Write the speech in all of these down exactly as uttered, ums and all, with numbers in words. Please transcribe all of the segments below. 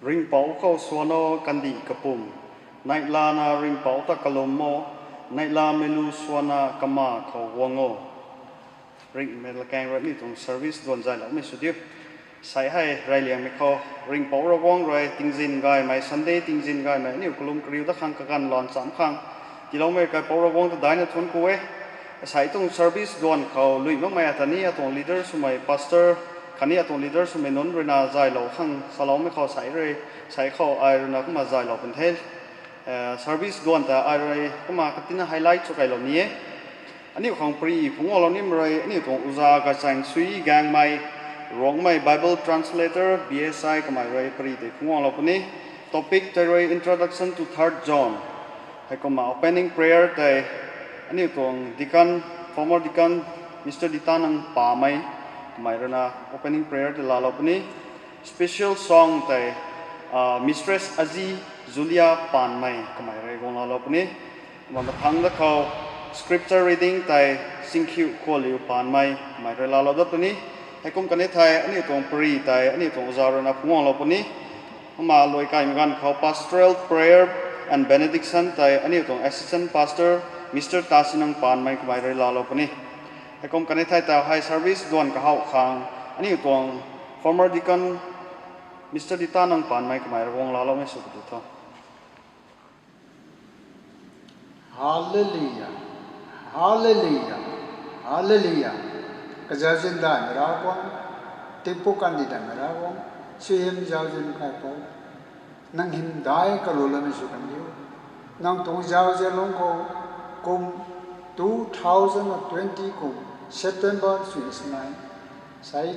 Ringhpouc khou swan o kandih kapwm, neihlana Ringhpouc ta kalum o, neihlamei lu swanna kama khou guang o. Ringhmei lakaeng rui aniu tuang service duan zayloumei sw diu. Sei hei reyliangmei khou Ringhpouc Ravguangc rui tingzin gaymei, Sunday tingzin gaymei aniu kalum kariu dat khang kaganv lan cham khang tiiloumei Kaipouc Ravguangc ta daina thuanc ku e. Sei tuang service duan khou lui makmei ata ni atuang leader swmei pastor khatni atuang leader swmei nunc ruina zaylou khang saloumei khou sei rui, sei khou ai ruina kumna zaylou pun the. Service duan ta ai rui kumna katina highlight sw kailou ni e. Aniu khang pari phungc guanglou nimei rui aniu tuang uza Gaychaeng Sui Gaengmei, Ruangmei Bible translator B S I kamei rui pari tei phungc guanglou puni. Topic tei rui Introduction to Third John. Heikumna opening prayer tei aniu tuang deacon, former deacon, Mister Ditanang Pamei kamei ruina opening prayer tei laalou puni. Special song tei Mistress Azi Julia Panmei kamei rui guang laalou puni. Kumna mathangc dat khou scripture reading tei Singkhiu Khualiu Panmei kamei rui laalou dat puni. Heikum kani thei aniu tuang pari tei aniu tuang uza ruina phungc guanglou puni. Kumna luai kaimei ganv khou pastoral prayer and benediction tei aniu tuang assistant pastor Mister Tasinang Panmei kamei rui laalou puni. Heikum kani thei tau hei service duan kahowh khang aniu tuang former deacon Mister Ditanang Panmei kamei rui guang laaloumei sw kadu tho. Hallelujah, hallelujah, hallelujah. Kazauzian daihmei Ravguangc, tingpuk kandih daihmei Ravguangc, suaihiam zauzian Kaipouc, nang hymdaih kalumloumei sw kandiu. Nang tuang zauzian lungc khou kum two thousand twenty kum September sw sinai, sei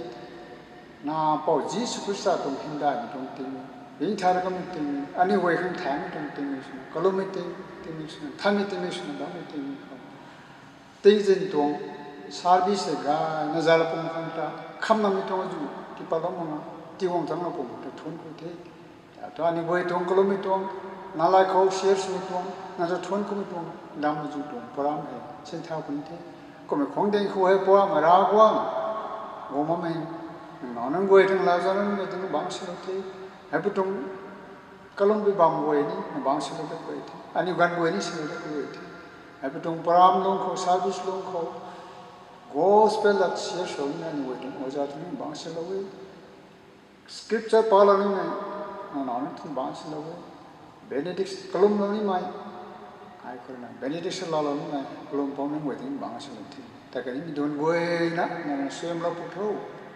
Nang Pou Jisu Khrista tuang hymdaihmei tuang tingmik, ringcthau kamei tingmik, aniu guay khang thaengmei tuang tingmik swna, kalummei ting, tingmik swna, thanmei tingmik swna, bammei tingmik khou tingzin tuang service hei gayna zayla pum khang ta khamnamei tuang azuh tiipatlou makna tiiguang tanglou pum ta thuanc ku the. Tatu aniu guay tuang kalummei tuang, nalai khou share swmei tuang, nang ta thuanc kumei tuang, damv azuh tuang program hei sinthau puni the. Kummei khwang ding khou hei Poubauhmei Ravguangc, guang makmei, nang nac nunc guay tuang lau zauc nunc guay tuang bangc silou the. Heipu tuang kalumpui bam guay ni nang bangc silou dat guay the, aniu ganv guay ni silou dat guay the. Heipu tuang program lungc khou, service lungc khou, gospel lat share sw nina aniu guay tuang oja tuang ni bangc silou e. Scripture palou nimei, nang nac nunc tuang bangc silou e. Benedict kalumlou nimei, ai khou ruina benediction laalou nimei kalum pam nunc guay tuang bangc silou the. Ta kanimei duan guayna nang suaihiamlou pu tho,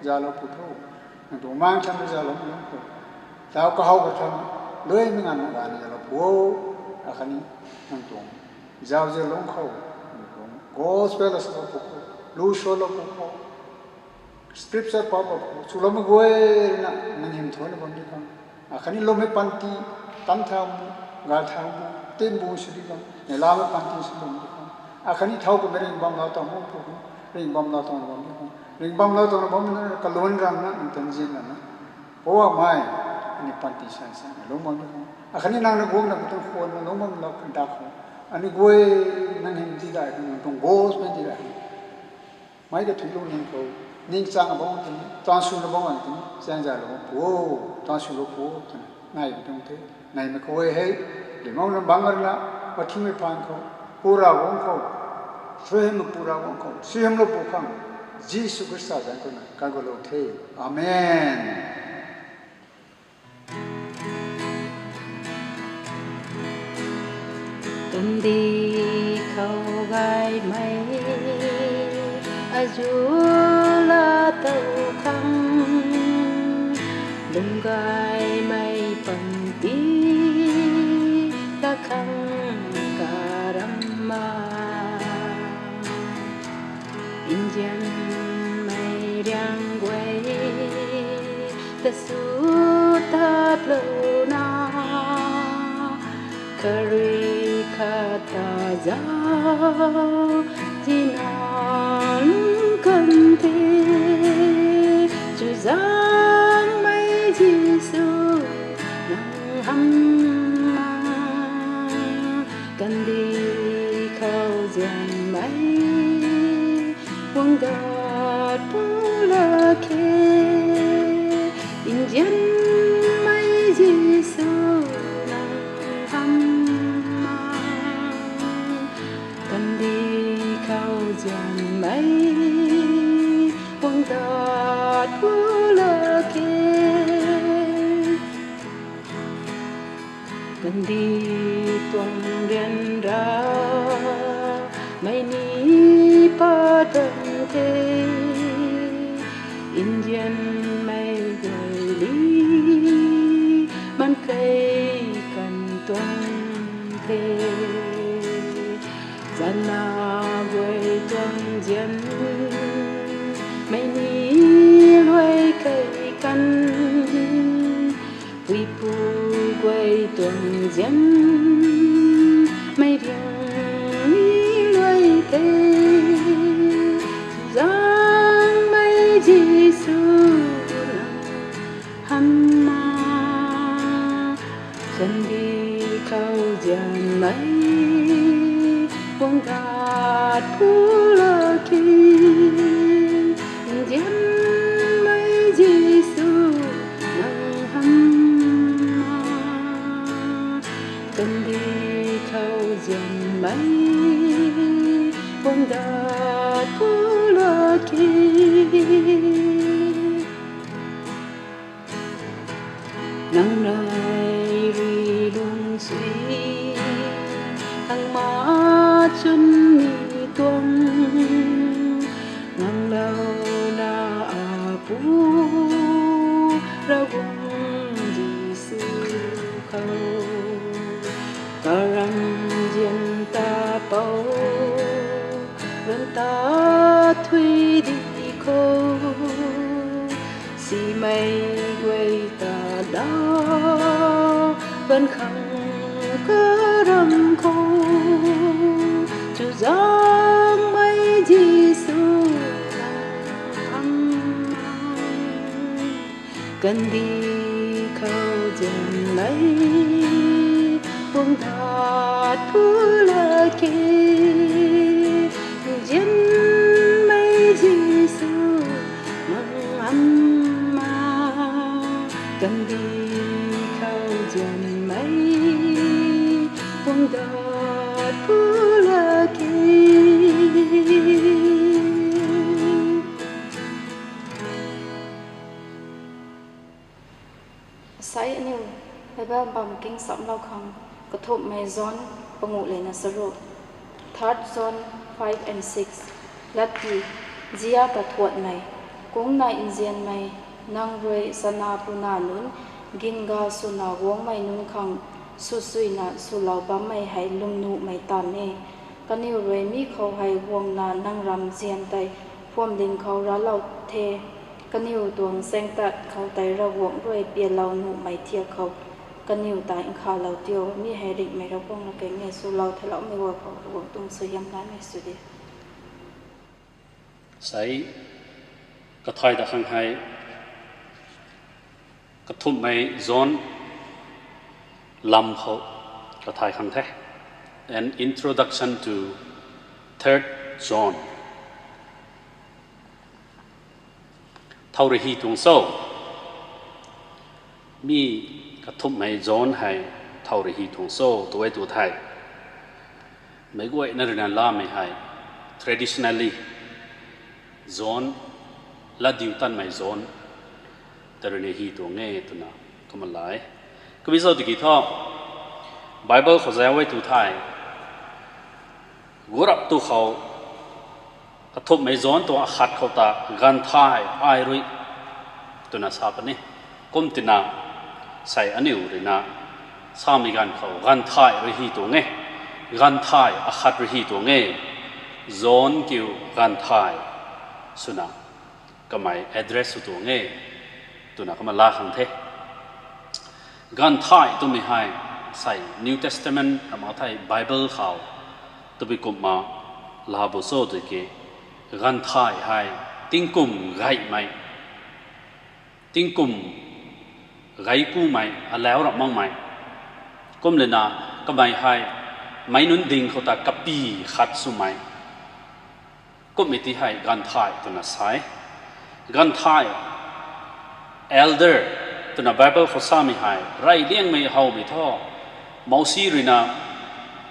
zalou pu tho. Nang tuang maengc than rui zalou pu tho. Tau kahow kathan, luaimei nganvna gayna zalou pu o. Akhatni nang tuang zauzian lungc khou, nang tuang gospel asalou pu khou, lu sualou pu khou, scripture palou khou chuloumei guay ruina nang hym thuanna bam di khang, akhatni lwmmei panty, tan thau mu, gay thau mu, tinbu sw di khang, neihlamei panty sw bam di khang, akhatni thow kummei ringh bamlou tuang mu pu khang, ringh bamlou tuang bam di khang, ringh bamlou tuang bammei nunc kalun rana, nang tanzin rana, Poubauhmei, aniu panty san sana lungc bam di khang, akhatni nang na guangna pu tuang khwanna lungc bamlou khang da khou, aniu guay nang hym di dai khang, nang tuang gospel di dai khang, meic kathuiclou ning khou, ningchangna bam tini, taanv swna bam tini, chaeng zaylou pu o, taanv swlou pu o twna nai pi tuang the. Naimei khou e hei, limangna bangc ruina, pathiumei phaan khou, Pu Ravguangc khou, suaihiam Pu Ravguangc khou suaihiamlou pu khang, Jisu Khrista zanc khou na kagualou the. Amen. Kandih khou gaymei, azuh laa tow khang, lwm gaymei panty laa khang karamna, nzianmei riang guay ta sw tatlouna, kharui khat ta zauc tina lungc kan the. Chuzaenghmei Jisu, nang hamhna, kandih khou zianmei guang dat pu la khe. Nzianmei Jisu, Nandih tuang ryanra mei ni pat bam the, nzianmei guay ni man kei kan tuang the. Zana guay tuang nzian mei ni luai kei kan, puipu guay tuang nzian mei riang ni luai the. Chuzaenghmei Jisu, nang hamh ma, kandih khou nzianmei guang dat pulou ki. Nzianmei Jisu, nang hamh ma, kandih khou nzianmei guang dat pulou ki. Nang rey rui lung sui, nang ma chwn ni tuang, nang louna Apu Ravguangc Jisu khou, karamzian ta pou, ranv ta thui di khou, simei guay ta da, ganv khang karam khou, chuzaenghmei Jisu, nang hamh ma, kandih khou nzianmei guang dat pulou ki. Nzianmei Jisu, nang hamh ma, kandih khou nzianmei guang dat pulou ki. Asei aniu Bible bam king samlou khang, Kathumhmei John panguh leina charuk, Third John five and six. Latki, zia ta thuanmei, kungna nzianmei, nang rui chana puna nunc, ginga swna guangmei nunc khang swsuina swlou bammei hei lwmnuhmei taanv e. Kaniw rui mi khou hei guangna nang ramzian tei phuamling khou raclou the. Kaniw tuang chaengtat khou tei Ravguangc rui pialou nuhmei thiak khou kaniw ta nkhavlou tio. Mi hei ringhmei Ravguangc na keng e. Swlou theiloumei guay khou Ravguangc tuang suaihiam naimei sw di. Sei, kathay da khang hei, Kathumhmei John lam khou kathay khang the. An Introduction to Third John. Thow rui hy tuang cho? Mi Kathumhmei John hei thow rui hy tuang cho tw e tu thei, meic guayna ruina lamei hei, traditionally, John, latdiutatmei John ta ruina hy tuang e twna kumna la e. Kumna cho tiki thu, Bible khou zauc e tu thei, gurap tu khou, Kathumhmei John tuang akhat khou ta, Ganvthay ai rui, twna sa puni. Kum tina, sei aniu ruina samei ganv khou Ganvthay rui hy tuang e, Ganvthay akhat rui hy tuang e, John kiu Ganvthay swna kamei address sw tuang e twna kumna la khang the. Ganvthay twmei hei, sei New Testament ramh thei Bible khou tabui kumna la bo cho tiki, Ganvthay hei tingkum gaymei, tingkum gay kumei, alau ramh makmei, kum lana kamei hei meic nunc ding khou ta kapy khat swmei, kummei ti hei Ganvthay twna sa e. Ganvthay, elder twna Bible khou samei hei reyliangmei howmei thu, Mousi ruina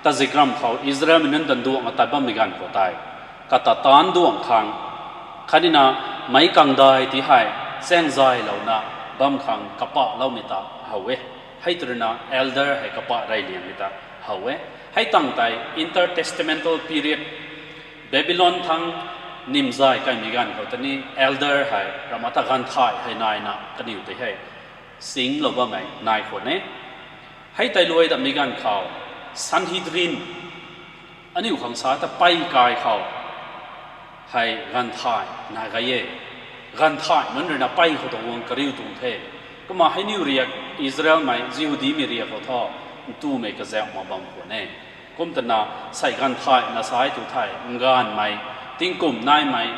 tazigram khou Israelmei nunc danduangna tat bammei ganv khou tei, kata taanc duangc khang, khatnina meic kangdai ti hei chaengzaylouna bam khang kapahloumei ta how e. Hei tw ruina elder hei kapah rey liangmei ta how e. Hei tangv tei intertestamental period, Babylon thangc nimzay kaimei ganv khou ta ni elder hei ramh ta ganvthay hei naina kaniw tei hei singlou bammei nai khwan e. Hei tei luai datmei ganv khou Sanhedrin, aniu khang sa ta pei kai khou hei ganvthay nai gay e. Ganvthay nunc ruina pei khou tuang guang kariu tuang the. Kumna hei niw riak Israelmei, Jihudimei riak khou thu ntumei kazauh mak bam khwan e. Kum twna sei ganvthayna sa e tu thei, nggaanvmei, tingkum naimei,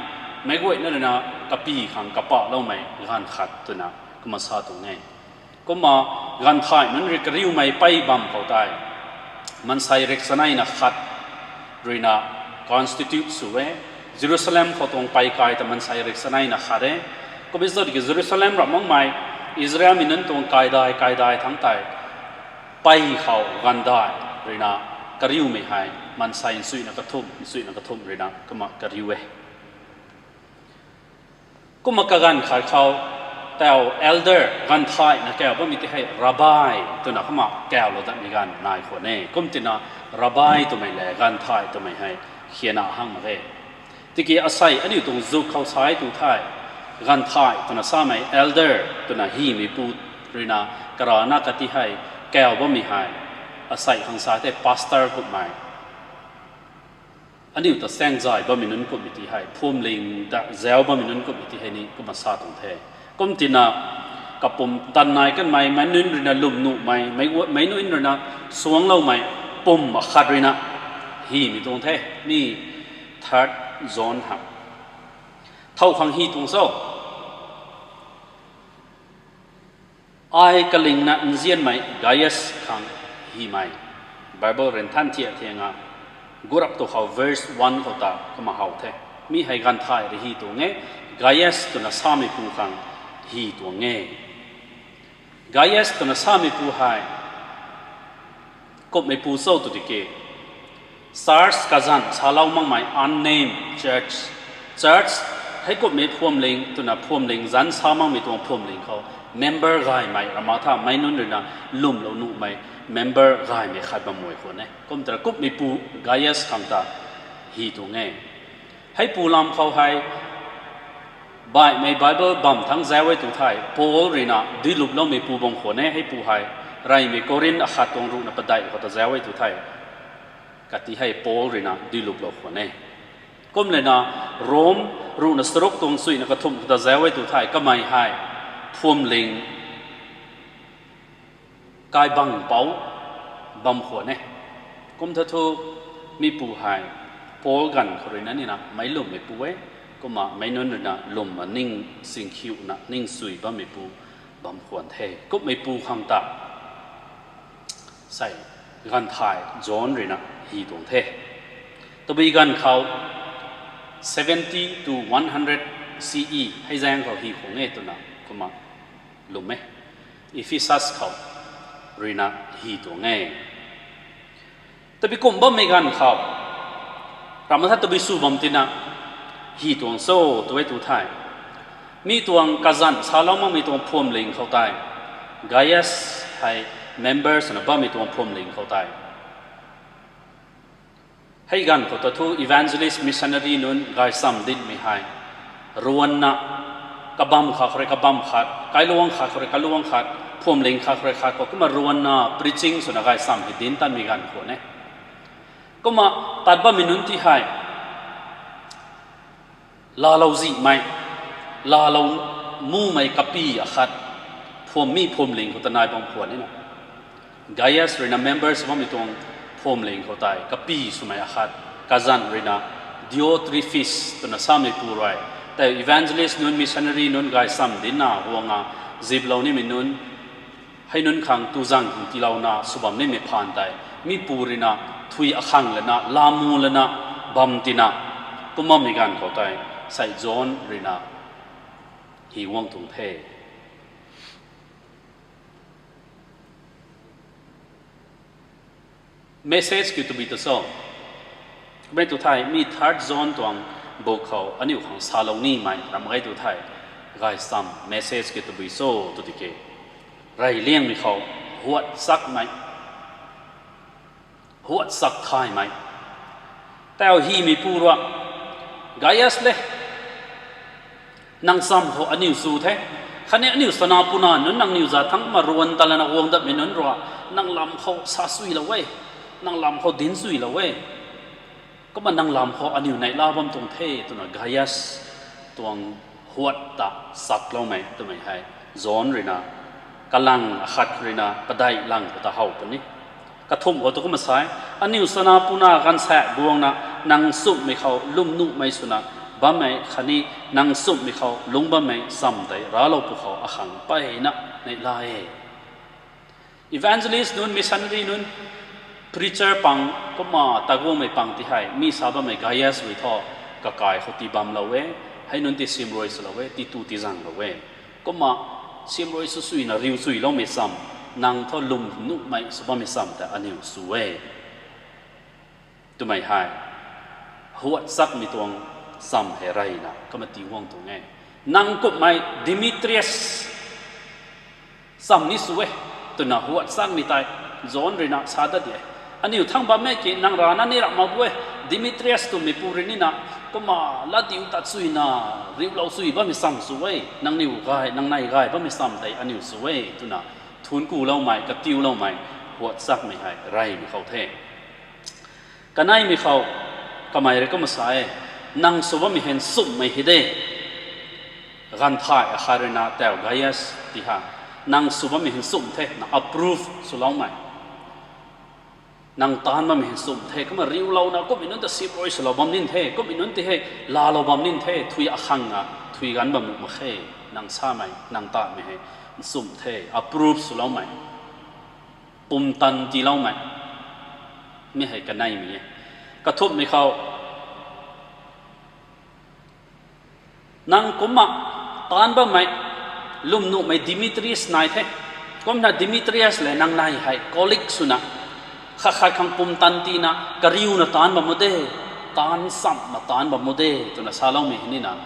meic guayna ruina kapy khang kapahloumei ganv khat twna kumna sa tuang e. Kumna ganvthay nunc rui kariumei pei bam khou tei, maansei riak chaneina khat ruina constitute sw e. Jerusalem khou tuang pei kai ta maansei riak chaneina khat e. Kum e zat ki Jerusalem ramh makmei Israelmei nunc tuang kaidai kaidai thangc tei pei khou ganvdai ruina kariumei hei maansei nsuina kathumh nsuina kathumh ruina kumna kariu e. Kumna kaganv khat khou tau elder, ganvthayna kau bammei ti hei rabbi twna kumna kaulou datmei ganv nai khwan e. Kum tina rabbi twmei le ganvthay twmei hei khiana hang mak e. Tiki asei aniu tuang zuk khou sa e tu thei, ganvthay twna samei elder twna hymeipu ruina karana kati hei kau bammei hei, asei khang sa the pastor kummei, aniu ta saengzay bammei nunc kummei ti hei, phuamling ta zauc bammei nunc kummei ti hei ni kumna sa tuang the. Kum tina kapumtan nai kanmei, meic nunc ruina lwm nuhmei, meic nunc ruina suangcloumei pum akhat ruina hymei tuang the. Mi Third John ha thow khang hy tuang cho. Ai kalingna nzianmei Gaius khang hymei. Bible ryan than thiak thianga, gurap tu khou verse one khou ta kumna how the. Mi hei ganvthay rui hy tuang e, Gaius twna sameipu khang hy tuang e. Gaius twna sameipu hei kumhmeipu cho tw tiki, church kazanc salou makmei, unnamed church, church, heikumhmei phuamling twna phuamling zanc sa makmei tuang phuamling khou member gaymei, ramh tha meic nunc ruina lwmlou nuhmei member gaymei khat bam mui khwan e. Kum tara kumhmeipu Gaius khang ta hy tuang e. Heipu lam khou hei baihmei Bible bam thangc zauc e tu thei, Paul ruina duiluploumeipu bam khwan e. Heipu hei reymei Korinth akhat tuang ruhna padeih khou ta zauc e tu thei, kati hei Paul ruina duiluplou khwan e. Kum lana Rom ruhna charuk tuang suina kathumh khou ta zauc e tu thei, kamei hei phuamling kaibang pou bam khwan e. Kum tha thu, mipu hei Paul ganv khou ruina nina meic lwmmeipu e. Kumna meic nunc ruina lwmna ning singkhiuna ning sui bammeipu bam khwan the. Kumhmeipu khang ta sei ganvthay John ruina hy tuang the. Tabui ganv khou seventy to one hundred C E hei zaeng khou hy khwan e twna kumna lwm e. Ephesus khou ruina hy tuang e. Tabui kum bammei ganv khou, ramh tha tabui sw bam tina hy tuang cho tw e tu thei, mi tuang kazanc salou makmei tuang phuamling khou tei, Gaius hei member swna bammei tuang phuamling khou tei, hei ganv khou ta thu evangelist missionary nunc gaychamv dinmei hei ruanna, kabamv khat khou rui kabamv khat, kailuangc khat khou rui kailuangc khat, phuamling khat khou rui khat khou kumna ruanna preaching swna gaychamv hei dinc tanmei ganv khwan e. Kumna tat bammei nunc ti hei laalou zihmei, laalou mumei kapy akhat, phuam mi phuamling khou ta nai bam khwan e na. Gaius ruina members bammei tuang phuamling khou tei kapy swmei akhat, kazanc ruina Diotrephes twna sameipu rui, tei evangelist nunc, missionary nunc gaychamv dincna guanga ziplou nimei nunc, hei nunc khang tuzang khang tiilouna sw bam nimei phaan tei, mipu ruina thui akhang lana, lamu lana bam tina, kum bammei ganv khou tei sei John ruina hy guang tuang the. Message kiu tabui ta cho? Kum e tu thei, mi Third John tuang book khou aniu khang salou nimei ramh mak e tu thei, gaychamv message kiu tabui cho tw tiki, rey liangmei khou Huatchakmei, huatchak thaymei, tau hymeipu rui, Gaius le, nang cham khou aniu chu the, khatni aniu sana puna nunc nangniw za thangc ma ruan ta lana guang datmei nunc rui, nang lam khou sa suilou e, nang lam khou dinc suilou e, kumna nang lam khou aniw neihla bam tuang the, twna Gaius tuang huat ta chakloumei twmei hei John ruina kalang akhat ruina padeih lang khou ta how puni. Kathumh khou tu kumna sa e, aniu sana puna gaanvsaekc guangna nang nchumhmei khou lwmnuhmei swna bammei khatni nang nchumhmei khou lungc bammei cham tei raclou pwkhou akhang mpeyna neihla e. Evangelist nunc, missionary nunc, preacher pang, kumna taguangmei pang ti hei mi sa bammei Gaius rui thu kakai khou tii bamlou e, hei nunc ti siamruai swlou e, titu tizanglou e. Kumna siamruai sw suina riu chuiloumei cham, nang thu lwmnuhmei sw bammei cham tei aniu sw e twmei hei huatchakmei tuang cham hei reyna kumna tii guang tuang e. Nang kumhmei Demetrius cham ni sw e, twna huatchakmei tei John ruina sa dat di e. Aniu thangc bammei ki nang rana ni ramh mak bu e, Demetrius twmeipu rui nina, kumna latdiu ta chuina, riulou chui bammei cham sw e, nangniw gay, nang nei gay bammei cham tei aniu sw e, twna thuanc kuloumei, katiuloumei, huatchakmei hei reymei khou the. Kaneimei khou, kamei rui kumna sa e, nang sw bammei hei nchumhmei hei de. Gaanvthay akhat ruina tau Gaius ti ha, nang sw bammei hei nchumh the, na approve swloumei. Nang taanc bammei hei nchumh the, kumna riulouna kummei nunc ta siamruai swlou bam nin the, kummei nunc ti hei laalou bam nin the, thui akhang a, thui ganv bam nuh mak khe, nang samei, nang taanmei hei nchumh the, approve swloumei, pumtan tiiloumei, mi hei kaneimei e. Kathumhmei khou, nang kumna taanc bammei, lwmnuhmei Demetrius nai the. Kumna Demetrius le nang nei hei colleague swna, khat khat khang pumtan tiina, kariuna taanc bam mu de, taanc chamhna taanc bam mu de, twna saloumei hei nina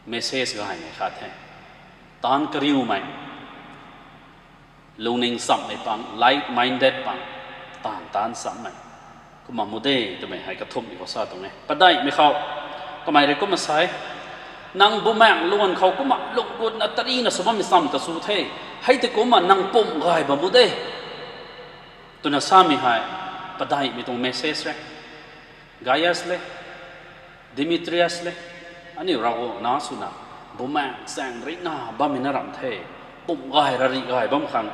message gaymei khat the. Taanc kariumei, lungning chamhmei pang, like-minded pang, taanv taanc chamhmei, kumna mu de twmei hei kathumhmei khou sa tuang e. Padeihmei khou, kamei rui kumna sa e, nang bumaengc luan khou kumna lungh gutna tarina sw bammei cham ta sw the, hei tei kumna nang pumh gay bam mu de, twna samei hei, padeihmei tuang message re. Gaius le, Demetrius le, aniu Ravguangc nac swna, bumaengc chaeng rihna bammei na ramh the, pumh gay rarih gay bam khang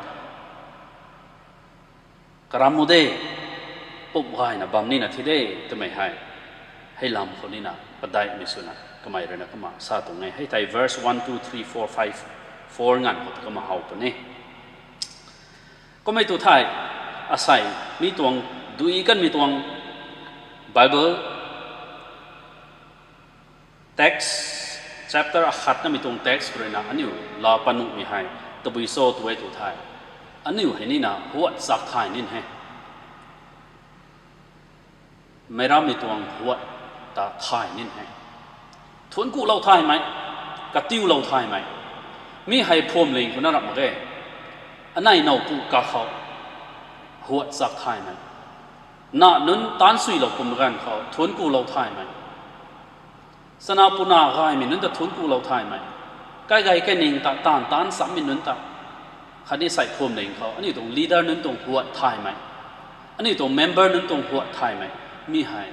karam mu de, pumh gayna bam nina thi de, twmei hei, hei lam khou nina padeihmei swna kamei ruina kumna sa tuang e. Hei tei verse one, two, three, four, five, four nganv khou ta kumna how puni. Kummei tu thei, asei, mi tuang, dui kanmei tuang Bible text, chapter akhatnamei tuang text khou ruina aniu laa panuhmei hei tabui cho tu e tu thei, aniu hei nina huat chak thay nin he. Meicrammei tuang huat ta thay nin he. Thuanc kulou thaymei, katiulou thaymei, mi hei phuamling khou na ramh mak ge. Anei now pu kakhou huat chak thaymei, na nunc taanc suilou pum ganv khou thuanc kulou thaymei, chana puna gaymei nunc ta thuanc kulou thaymei, kaigay kaining ta taanv taanc chammei nunc ta, khatni sei phuamling khou aniu tuang leader nunc tuang huat thaymei, aniu tuang member nunc tuang huat thaymei, mi hei,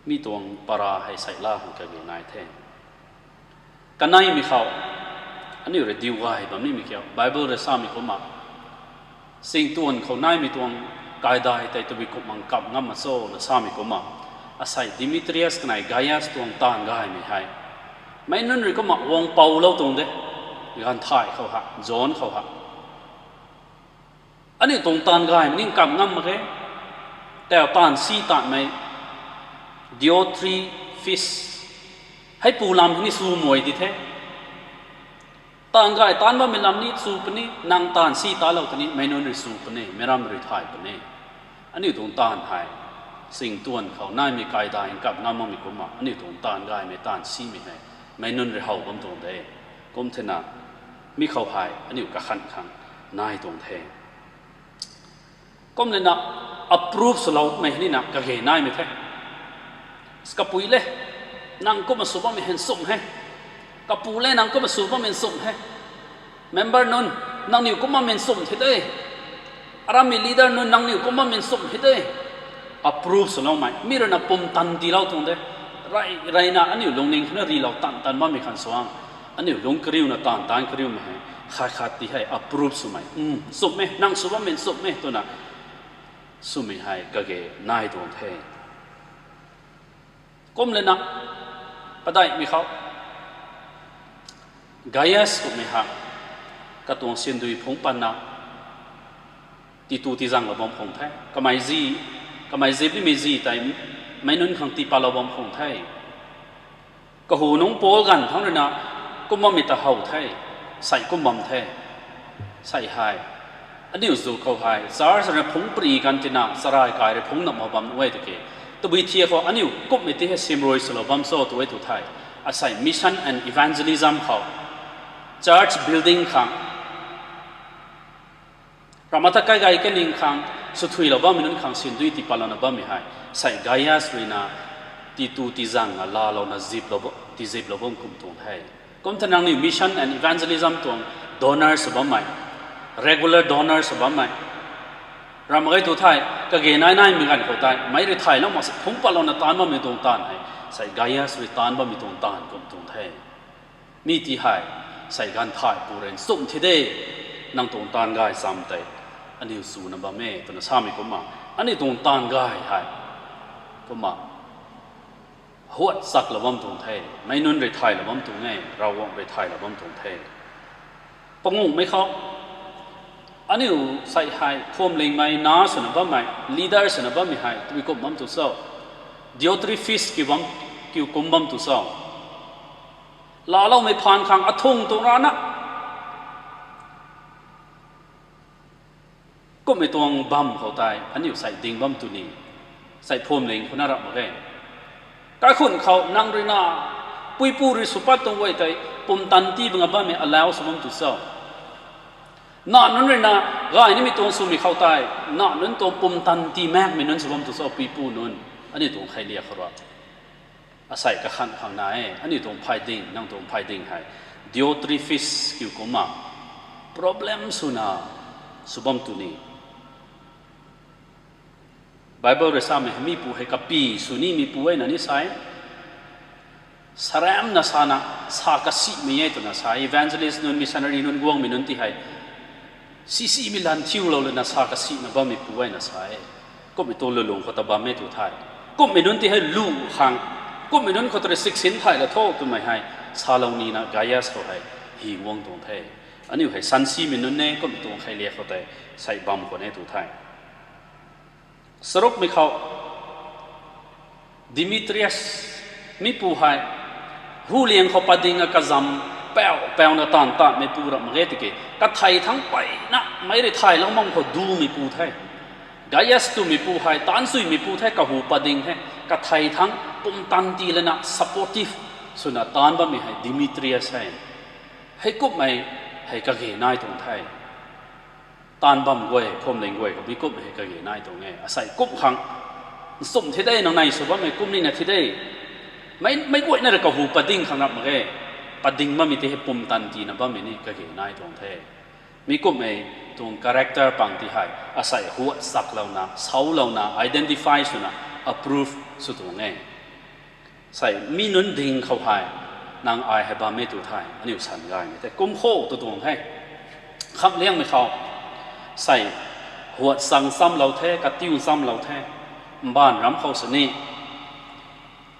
mi tuang para hei sei la khang kage nai the. Kaneimei khou, aniu rui diu gay bam nimei kiu, Bible rui samei kumna, singtuan khou naimei tuang kaidai tei tabui kumh mang kap ngam mak cho na samei kumna, asei Demetrius kanei Gaius tuang taanv gaymei hei, meic nunc rui kumna guang poulou tuang de, ganv thay khou ha, John khou ha. Aniu tuang taanv gaymei ning kap ngam mak ge. Tau taanv si taanmei Diotrephes, heipu lam hei ni sw muai di the. Taanv gay taanc bammei lam ni sw puni, nang taanv si talou tini meic nunc rui sw puni, meicram rui thay puni. Aniu tuang taanv hei, singtuan khou naimei kaidai kap ngam makmei kumna, aniu tuang taanv gaymei taanv simei hei meic nunc rui how bam tuang de. Kum thena, mi khou hei aniu kakhan khang nai tuang the. Kum lana approve swloumei nina kage naimei the. Kapui le, nang kumna sw bammei hei nchumh he. Kapu le, nang kumna sw bammei nchumh he. Member nunc, nangniw kumna nchumh the de. Aramei leader nunc, nangniw kumna nchumh the de. Approve swloumei mi rui na pumtan tiilou tuang de. Rey reyna aniu lungning khou na rilou tan tan bammei khang suang, aniu lung kariuna taanv taanc kariumei hei khat khat ti hei approve swmei, nchumh e, nang sw bammei nchumh e twna swmei hei kage nai tuang the. Kum lana, padeihmei khou, Gaius kummei ha, katuang sindui phungc patna, titu tizanglou bam khang the. Kamei zi, kamei zip nimei zi tei, meic nunc khang tipatlou bam khang the. Kahu nungc Paul ganv thangc rui na, kum bammei ta how the, sei kum bam the. Sei hei, aniu zu khou hei church rui na phungc pary kan tina, charai kai rui phungc nam how bam nuh e tiki, tabui thiak khou aniu kumhmei ti hei simrui swlou bam cho tu e tu the. Asei mission and evangelism khou, church building khang, ramh ta kai gay kaning khang, swthuilou bammei nunc khang sindui tiipatlouna bammei hei, sei Gaius rui na, titu tizang a laalouna, tiziplou bam kum tuang the. Kum ta nangniw mission and evangelism tuang donor sw bammei, regular donor sw bammei, ramh mak ge tu the. Kage nai naimei ganv khou tei meic rui thaylou mak se phungc patlouna taanc bammei tuang taanv hei, sei Gaius rui taanc bammei tuang taanv kum tuang the. Mi ti hei, sei ganv thaypu rui nchumh thi de, nang tuang taanv gay cham tei, aniu swna bam e twna samei kumna, aniu tuang taanv gay hei, kumna, huat chaklou bam tuang the, meic nunc rui thaylou bam tuang e, Ravguangc rui thaylou bam tuang the. Panguhmei khou, aniu sei hei phuamlingmei na swna bammei, leader swna bammei hei tabui kum bam tu cho? Diotrephes kiu bam, kiu kum bam tu cho? Laaloumei phaan khang athung tuang rana, kumhmei tuang bam khou tei aniu sei ding bam tu ni, sei phuamling khou na ramh mak ge. Kaikhunc khou nang rui na, puipu rui sw pat tuang guay tei, pumtan tii banga bammei allow sw bam tu cho? Na nunc rui na, gay nimei tuang swmei khou tei, na nunc tuang pumtan tii makmei nunc sw bam tu cho, puipu nunc? Aniu tuang kheiliak khou rui, asei kakhan khang na e, aniu tuang phay ding, nang tuang phay ding hei, Diotrephes kiu kumna, problem swna, sw bam tu ni. Bible rui samei hei mipu hei kapy sw nimeipu e na ni sa e. Saramna sana, sa kasimei e twna sa e. Evangelist nunc, missionary nunc, guangmei nunc ti hei, sisimei lan thiulou lana sa kasina bammeipu e na sa e. Kumhmei tuang lulung khou ta bam e tu the. Kumhmei nunc ti hei lu khang, kumhmei nunc khou ta rui siksin thay la tho twmei hei, salou nina Gaius khou hei, hy guang tuang the. Aniu hei sansimei nunc e, kumhmei tuang kheiliak khou tei, sei bam khwan e tu the. Charukmei khou, Demetrius, mipu hei, hu liang khou pading a kazam, pauh, pauna taanv taanmeipu ramh mak ge tiki, kathei thangc peyna, meic rui thaylou mak khou dumeipu the. Gaius twmeipu hei, taanc chuimeipu the, kahu pading the, kathei thangc pumtan tii lana supportive swna taanc bammei hei Demetrius hei. Heikumhmei hei kage nai tuang the. Taanv bam guay, phuamling guay khou mi kumhmei hei kage nai tuang e. Asei kum khang, nchumh thi de, nang nei sw bammei kum nina thi de. Meic, meic guayna rui kahu pading khang ramh mak ge. Pading bammei ti hei pumtan tiina bammei ni kage nai tuang the. Mi kumhmei tuang character pang ti hei, asei huat chaklouna, saulouna, identify swna, approve sw tuang e. Sei mi nunc ding khou hei, nang ai hei bam e tu the, aniu san gaymei the, kum kho tu tuang the. Khamhliangmei khou, sei huat chang chamlou the, katiu chamlou the, mbaanv ram khou sini,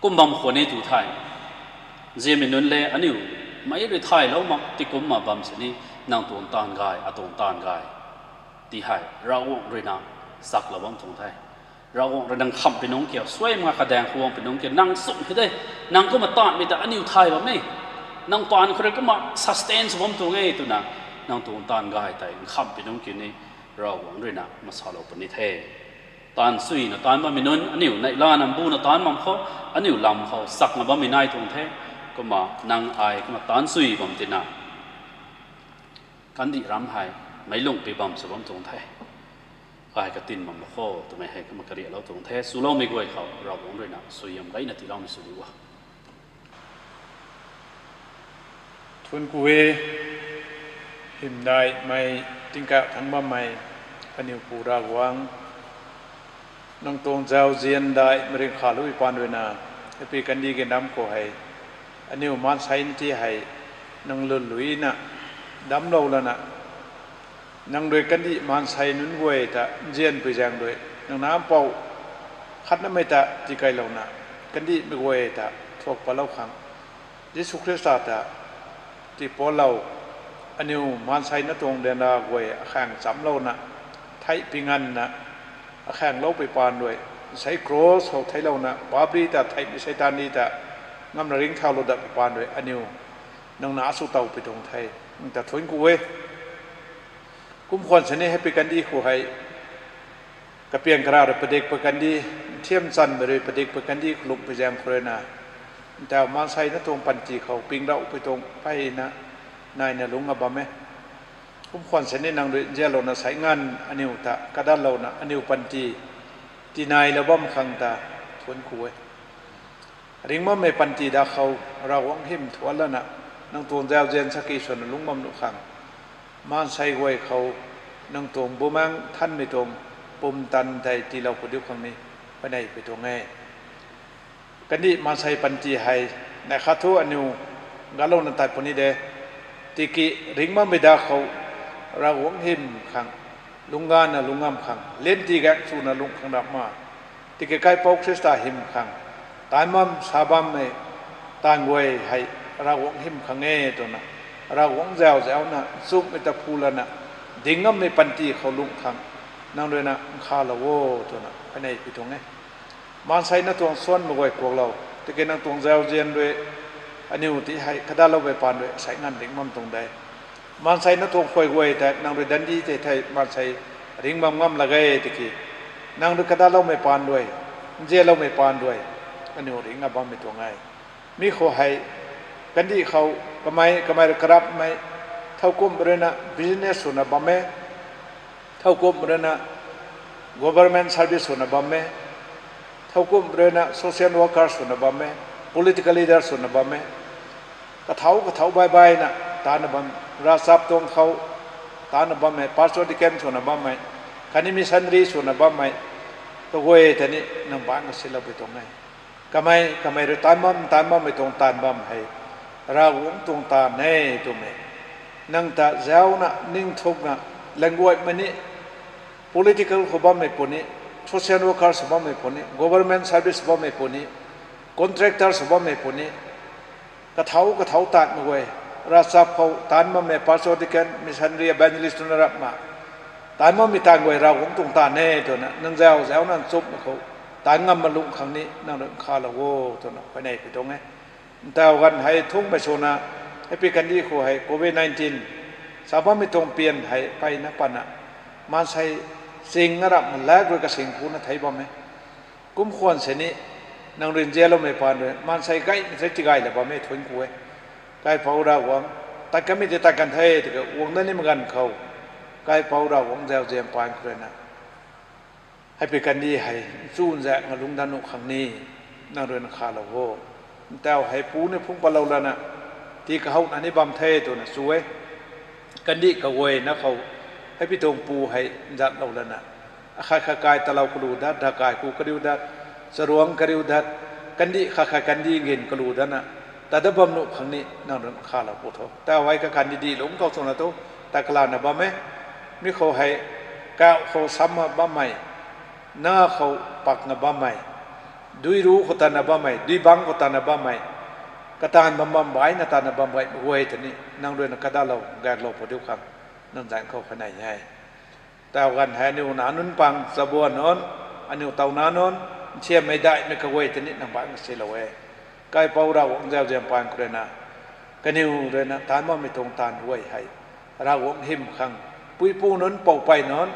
kum bam khwan e tu the. Ziamei nunc le aniu, meic rui thaylou mak ti kumna bam sini, nang tuang taanv gay, atuang taanv gay. Ti hei, Ravguangc rui na, chaklou bam tuang the. Ravguangc rui nang khamhpui nungc kiu, suai mak kadaeng khou guangpui nungc kiu, nang nchumh thi de, nang kumna taanmei ta aniu thay bam e. Nang paan khou rui kumna sustain sw bam tuang e twna, nang tuang taanv gay tei nkhamhpui nungc kiu ni, Ravguangc rui na masalou puni the. Taanv chuina taanc bammei nunc, aniu neihlana mbuna taanc bam khou, aniu lam khou chakna bammei nai tuang the, kumna nang ai kumna taanc chui bam tina, kandih ram hei, meic lungh pi bam sw bam tuang the. Ai katin bam mak kho twmei hei kumna kariaklou tuang the. Swloumei guay khou Ravguangc ruina suaihiam gayna tiiloumei sw diu a. Thuanc ku e, hymdaihmei tingkauh thangc bammei kaniw Pu Ravguangc, nang tuang zauzian daihmei ringh khalou paan ruina, hei pi kandih ge nam khou hei, aniw maansei nti hei, nang lwnluina, damclou lana, nang rui kandih maansei nunc guay ta nzianpui zaeng rui nang nac mpouh khatnamei ta tiikailouna, kandihmei guay ta thuak patlou khang, Jisu Khrista ta tiipatlou, aniw maansei na tuang ryanra guay akhaeng chamclouna, theih pi nganvna, akhaeng loupui paan rui, nsei cross khou theiclouna, papri ta theihmei Seitaan ni ta ngamna ringcthaulou datpui paan rui aniw nang nac sw towpui tuang the. Nang ta thuanc ku e. Kum khwan sini hei pi kandih khou hei, kapiang kara rui padikpui kandih, nthiam chanmei rui padikpui kandih khou lungh pi zaeng khou ruina, ntaw maansei na tuang panty khou pingrouhpui tuang mpeyna naina lungc a bam e. Kum khwan sini nang rui nzianlouna sei nganv aniw ta kadatlouna aniw panty tiinailou bam khang ta thuanc ku e. Ringcbammei panty da khou Ravguangc hym thuanc lana, nang tuang zauzian saki swna lungc bam nuh khang, maansei guay khou nang tuang Bumaengh Nthanmei tuang pumtan tei tiilou pu diu khang ni huayneipui tuang e. Kandih maansei panty hei, neih khat thu aniw galouna tat puni de, tiki ringcbammei da khou Ravguangc hym khang, lungc gana lungc ngam khang, lianti gaeng swna lungh khang rap ma, tiki Kaipouc Khrista hym khang, taanv bam sa bammei taanv guay hei Ravguangc hym khang e twna, Ravguangc zauzianna nchumhmei ta phu lana, ding ngammei panty khou lungh khang, nang ruina nkhavlou o twna huayneipui tuang e. Maansei na tuang suanmei guay kuaklou, tiki nang tuang zauzian rui aniw ti hei kadatloumei paan rui sei nganv ringc bam tuang de. Maansei na tuang khuay guay tei nang rui dandi tei thei maansei ringc bam ngam lak ge tiki, nang rui kadatloumei paan rui, nzianloumei paan rui, aniw ringc a bammei tuang e. Mi khou hei, kandih khou kamei kamei rui karapmei, thowkumhmei ruina business swna bam e, thowkumhmei ruina government service swna bam e, thowkumhmei ruina social worker swna bam e, political leader swna bam e. Kathau kathau bai baina tana bam, ravchap tuang khou tana bammei, pastor deacon swna bammei, khatni missionary swna bammei, kaguay ta ni nang baanc kasiloupui tuang e. Kamei kamei rui taanv bam taanv bammei tuang taanv bam hei Ravguangc tuang taanv e twmei, nang ta zauna ningthukna, language mei ni, political khou bammei puni, social worker sw bammei puni, government service sw bammei puni, contractor sw bammei puni, kathau kathau taanvmei guay, ravchap khou taanv bammei pastor, deacon, missionary, evangelist twna rapna taanv bammei taanv guay Ravguangc tuang taanv e twna nang zauzianna nchumhmei khou taanv ngam ma lungh khang ni nang rui nkhavlou o twna huayneipui tuang e. Ntaw ganv hei thungmei swna, hei pi kandih khou hei covid nineteen sa bammei tuang pian hei mpeyna pana, maansei ching na rap ma lak rui kasing khuna thei bam e. Kum khwan sini nang rui nzianloumei paan rui maansei gaymei thei tigay la bam e, thuanc ku e. Kaipouc Ravguangc, tat kanmei tei tat kan the tiki guang dat nimei ganv khou, Kaipouc Ravguangc zauzian paan khou ruina, hei pi kandih hei nchunzaekna lungc dat nuh khang ni nang rui nkhavlou o. Ntaw hei pu ni phungc patlou lana, tii kahouna ni bam the twna chu e. Kandih kaguayna khou, hei pi tuang pu hei nzatlou lana, akhat khat kai talou kalu dat, dakai ku kariu dat, charuangc kariu dat, kandih khat khat kandih ngin kalu datna, tat dat bam nuh khang ni nang rui nkhavlou pu tho. Tau hei kakandih dih lungc khou swna tu, tat kalana bam e. Mi khou hei, kauh khou samna bammei, na khou pakna bammei, dui ru khou tana bammei, dui bangc khou tana bammei, kataanv bam bam baihna tana bam baihmei guay ta ni nang ruina kadatlou gaeklou pu diu khang, nang zanc khou huayney e. Tau ganv hei aniu nac nunc pang chabuan nunc, aniu taw nac nunc, nthiammei daihmei kaguay ta ni nang baanc kasilou e. Kaipouc Ravguangc zauzian paan khou ruina, kaniw ruina taanv bammei tuang taanv guay hei, Ravguangc hym khang, puipu nunc, poupey nunc,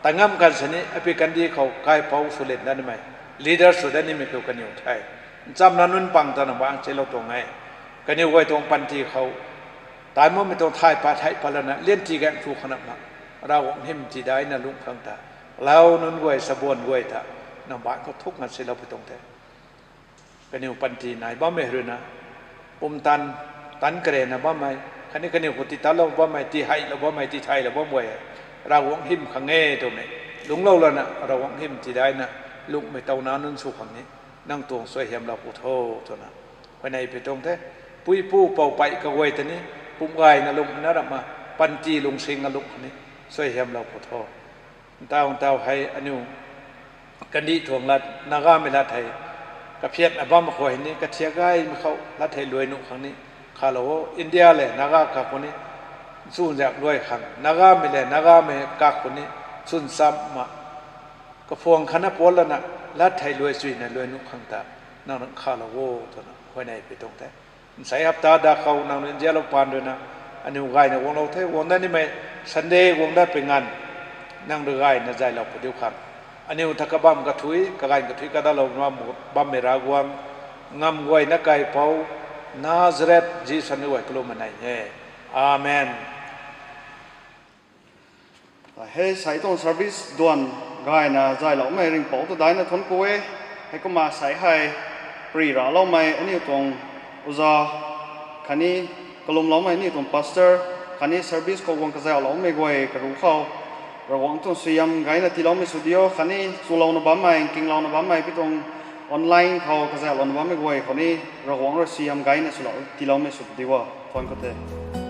ta ngam kan sini, api kandih khou kaipouc swlin dat nimei, leader sw dat nimei kiu kaniw the. Nchamna nunc pang ta nang baanc silou tuang e. Kaniw guay tuang panty khou, taanv bammei tuang thay pat, thay pat lana, lianti gaeng thu khana ma, Ravguangc hym tidaina lungh khang ta, lau nunc guay, sabuan guay ta, nang baanc khou thuk ngan silou pi tuang the. Kaniw panty nai bammei ruina, pumtan, tan karena bammei, khatni kaniw khou titanlou bammei, tiheilou bammei, tithaylou bam guay, Ravguangc hym khang e twmei lungclou lana, Ravguangc hym tidaina lunghmei touna nunc sw khang ni, nang tuang suaihiamlou pu tho, twna huayney pi tuang the. Puipu poupey kaguay ta ni, pum gayna lungh na ramna, panty lungsing a lungh khang ni, suaihiamlou pu tho. Ntaw ntaw hei aniu kandih tuang lat, Nagamei lat hei, kaphiatna bam khou hei ni, kathiak gaymei khou lat hei luai nuh khang ni, khalou o. India le Naga kak khou ni, chunziak luai khang, Nagamei le Nagamei kak khou ni, chwn chamna, kaphuang khatna puan lana, lat hei luai chuyna luai nuh khang ta, nang rui khalou o, twna huayney pi tuang the. Nsei hapta da khou nang rui nzianlou paan ruina, aniu gayna guanglou the, guang dat nimei, Sunday guang dat pui nganv, nang rui gayna zaylou pu diu khang, aniu tha kabam kathui, kaganv kathui kadalou bammei Ravguangc, ngam guayna kaipouc, Nazareth Jisu zanc guay kalum nei e. Amen. Hei sei tuang service duan gayna zayloumei ringhpouc ta daina thuanc ku e. Heikumna sei hei pri racloumei aniu tuang uza, khatni kalumloumei aniu tuang pastor, khatni service khou guang kazauhloumei guay karu khou, Ravguangc tuang suaihiam gayna tiiloumei sw diu, khatni chulouna bammei, nkinglouna bammei pi tuang online khou kazauhlouna bammei guay khou ni, Ravguangc rui suaihiam gayna swlou tiiloumei sw diu a, thuanc ku the.